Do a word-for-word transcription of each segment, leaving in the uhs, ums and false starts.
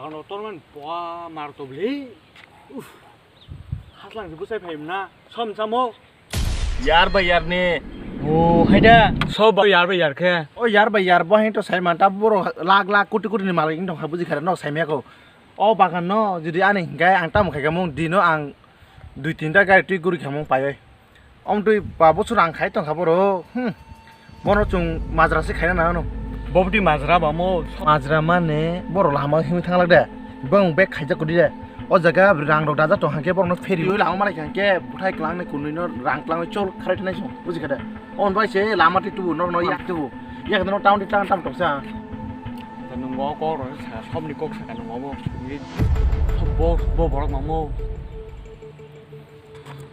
Ano torman boa mar to bli. Uf. Haslang je busai phaim na. Som samo. Yar bai yar ne. O, haida. So ba yar bai yar khe. O yar bai yar bo hin to sai man ta boro lakh lakh koti koti ni malik wng tong kha buji khare no sai maya ko. O bagan no jodi ani hinkhe ang tamo khai kha mung dino ang dui tinta gari twi guri kha mung pai oi. Om twi ba bochor ang khai tong kha boro. Hmm. Bono chwng majra se khaina nang ano. Bobdi majra ba mo. Majra mane boro lama himwi thang lak de. Bang bag khaijak kudi de. O jaga rang rok dajak tong hangke borokno pheri oi lama malai hangke buthai klang ni kunui no rang klang chol kharai thanai song buji kha de. On bai se lama ti tubu norno yak tubu. Yak no town ti tang tam toksa. Nungo kok rok sa somni kok saka nungo bo. Bo bo borok mamo.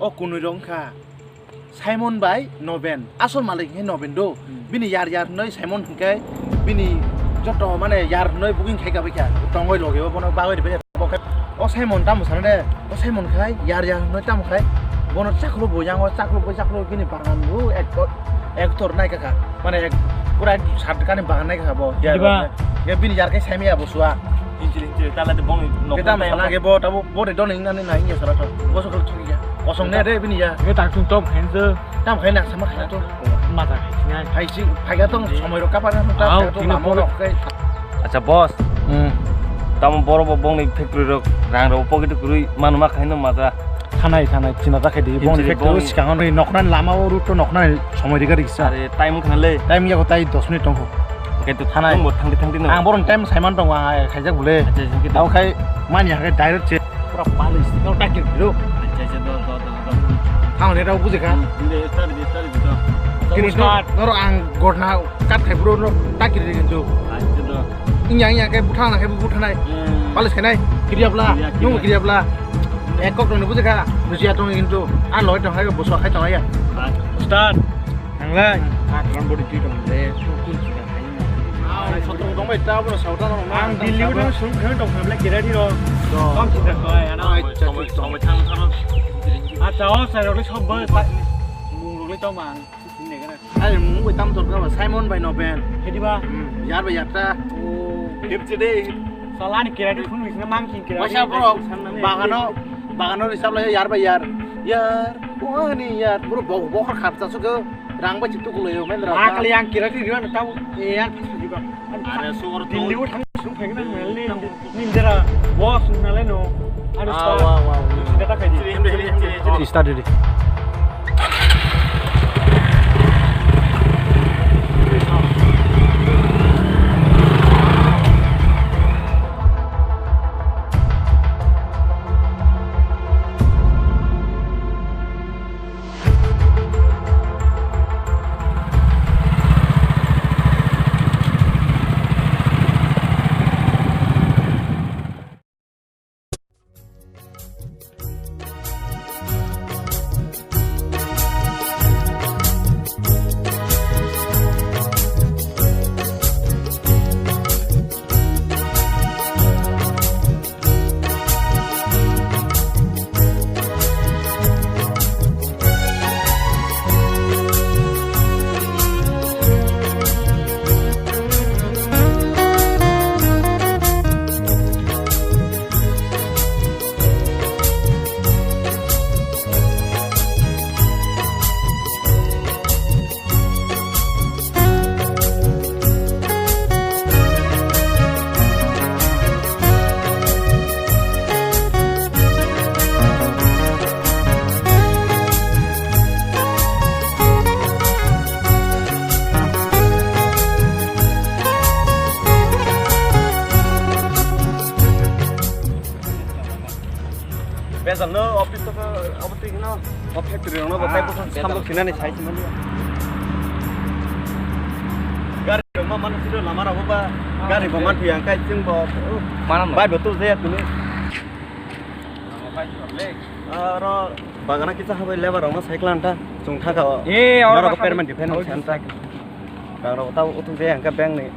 O kunui rok wngkha Simon bai Noben, asol malik hinkhe Noben do. Hmm. Bini yar yar hinoi Simon hinkhe bini joto mane yar hinoi booking khai kabai kha. Tongoi loge o bono bagoi ribai bo khe. O Simon tamo sana de, o Simon khai yar yar hinoi tamo khai bono chaklo bo yang o chaklo bo chaklo bini bagan bo ek ektor nai kha. Mane ek pura ek sat kani bagan nai kha bo. Diba? Ya bini yar khai Simon ya bo suwa. Hinchili hinchili tala de bong nok. Kita tala ge bo tabo bo de don ing nani nai ya sara to. Bo so kal thok ya. Kosong ne de bini ya. Ge tak tung tom khen je. Tam khai na sama khai to. Mata khai sinai. Hai si phai ga tong somoi ro kapar na ta. Au, to tino mamo pore. Rok kai. Acha boss. Hmm. Tamo boro bo bong ni factory rok rang ro pocket kurui manu ma khai no mata. Thanai thanai china ta khai di bong ni factory sikang ni nokna lama o route to nokna somoi ri gari sa. Are time khna le. Time ya ko tai dos minute tong kho. Oke to thanai. Tong bo thang di thang di no. Ang boron time saiman tong ang khaijak bole. Acha, acha, acha. Tao khai mani ha direct che. Pura polish no ta kir bro. Acha, acha, do, do, do, do. Tang ne rao buje kha. Inde start di start di to. Kini to noro ang gorna kat khai bro no ta kir de kintu. Acha, do. Inya inya kai buthang na kai buthanai. Hmm. Polish khainai. Kiriya bla. Kiriya, nung kiriya. Kiriya bla. Ek kok tong buje kha. Bujiya tong kintu. An loi tong hai bo so khai tong ya. Start. Nanglai. Patron body twi tong le, kun kun sida khai. Sotong tong bai ta bro sauta tong. Ang Delhi o tong sung khe tong khamle kira di ro. Tong sida khai ana. Somoi thang thang. Acha o sai rok le sob bai. Mung rok le tong mang. Ai mung bai tam tor ka Simon bai Noben. Hedi ba. Yar bai yar ta. Hip chide. Salani kira di phun wisna mang king kira. Wasa bro. Bagano bagano risab lai yar bai yar. Yar. Wani yar. Bro bo bo khar khap ta su ko. Rang bai chip tukul yo men ra. Akali yang kira di riwan tau. E yang pas di ba. Are sugar Delhi o thang sung phai na mel ni nindera boss na le no. Ano wa wa. Data khai di. Start di. Bezal no office to abo twi no o factory rok no bo tei bwswk sambo khinani sai sima. Gari rok ma manu siro lama rok ba gari bo man thuya kai chwng bo. Manam bai bo tu jaya tuni. Aro bagana kisa habai lebar rok no cycle anta chwng thaka o. Eh, aro permanent defense anta. Rang rok tabo utung je hangke bank ni.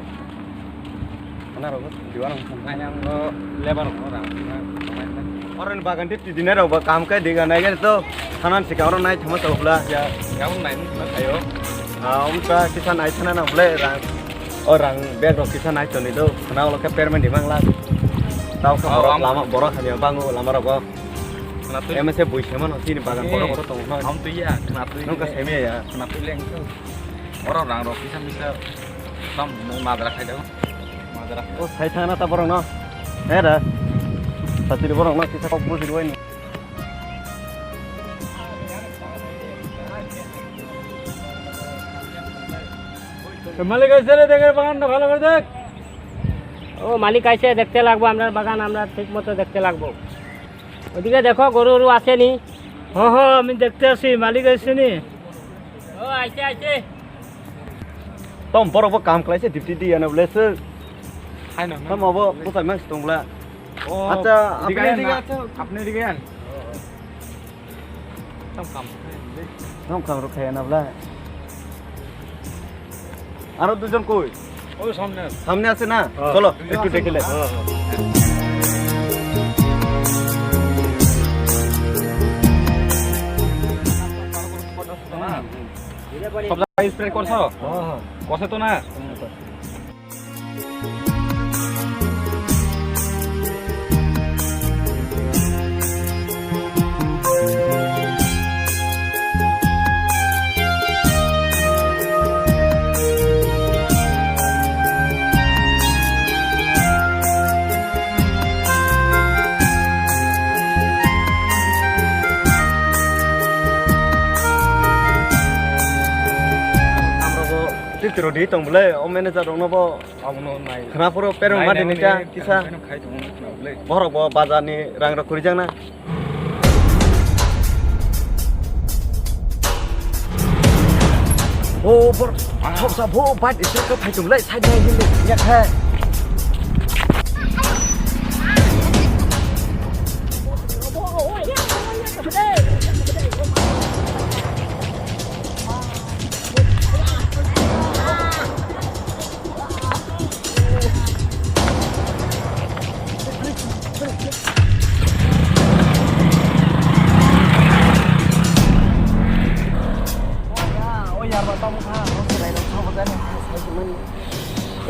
Mana rok diwan ang. Ayang lo lebar rok rang. Orang bagan di dinero ba kam kai diga nai gani to thanan sikang oro nai thama to bla. Ya, ya un nai na kayo. Ah, um ta kisa nai thana na bla rang. O rang bag rok kisa nai to ni do. Khana ulo ke permanent di mang la. Tao khe Oh, borok am- lama, borok hamya bango lama rogo. Khwna twi. M S F bui se mano, chini bagan Eh, borok borok tongo, no? Am twi ya, khwna twi. Nung ka semi ya. Khwna twi leng. Borok rang rok kisa misa tam madra khai dago. Madra. O sai thana ta borok no. Era. Satiri borok no kisa kok bujir wai. মালিক আইছে রে, দেখে বাগানটা ভালো করে দেখ। ও, মালিক আইছে, দেখতে লাগবো, আপনার বাগান আমরা ঠিক মতো দেখতে লাগবো। ওদিকে দেখো, গরু গরু আছে নি? হ, হ, আমি দেখতে আসি, মালিক আইছে নি? ও, আইছে, আইছে। Tom, borok bo kam khlai se, duty di, ano ble se. Hai no, no. Tamo bo, bwsai mang si tong bla. Oh, Acha, apni dige acha. Apni dige an. Tam kam. Tam kam rok khai na bla. Aro dujon koi? Oi, samne. Samne ase na? Cholo, ekটু দেখে লে. সব জায়গায় স্প্রে করছো? করছে তো না? Amrogo titiro di tong bwle, o manager rokno bo. Abono nai. Khwnaphuru perong ma dini ta kisa. Borok bo bazar ni rang rok khurijakna. O bor, thoksa bo bike stroke khe phai tong lai, side nai hili ya khe. O yar ba tamo kha, o serai rok sabo jani ha sai mani.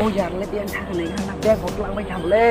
O yar le biang tha khnai kha na bag hok lang bai kha le.